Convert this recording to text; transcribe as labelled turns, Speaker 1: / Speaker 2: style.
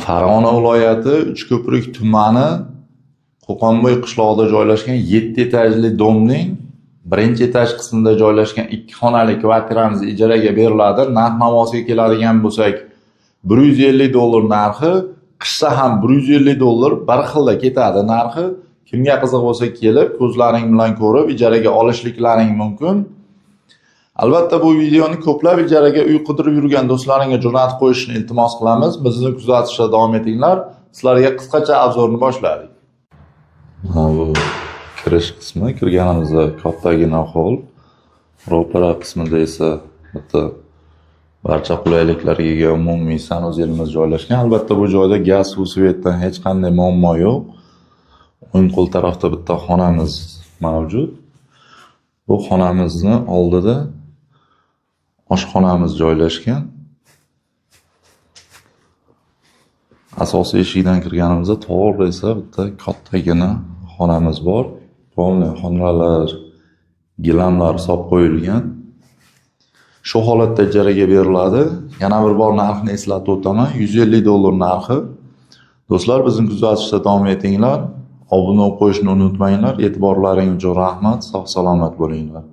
Speaker 1: Farg'ona viloyati Uchko'prik tumani Qo'qonboy qishlog'ida joylashgan 7 etajli domning birinchi etaj qismida joylashgan 2 xonali kvartiramiz ijaraga beriladi. Narx-navosiga keladigan bo'lsak, $150 narxi, qishda ham $150 bir xilda ketadi narxi. Kimga qiziq bo'lsa kelib, ko'zlaring bilan ko'rib ijaraga olishliklaring mumkin. Albatta bu videoni ko'plab ijaraga uy qidirib yurgan do'stlaringga jo'natib qo'yishni iltimos qilamiz. Bizni kuzatishda davom etinglar. Sizlarga qisqacha obzorni boshladik. Mana bu kirish qismi, kirganimizda kattagina hol. Ro'para qismida esa bitta barcha qulayliklarga ega umumiy sanuzelimiz joylashgan. Albatta bu joyda gaz, suv, svetdan hech qanday muammo yo'q. O'ng qo'l tarafda bitta xonamiz mavjud. Bu xonamizni oldida oshxonamiz joylashgan. Asosiy eshikdan kirganimizda to'g'ri esa bitta kattagina xonamiz bor. Polni xonalar, gilamlar solib qo'yilgan. Shu holatda ijaraga beriladi. Yana bir bor narxni eslatib o'taman. $150 narxi. Do'stlar, bizni kuzatishda davom etinglar. Obuna qo'yishni unutmanglar. E'tiborlaring uchun rahmat. Sog' salomat bo'linglar.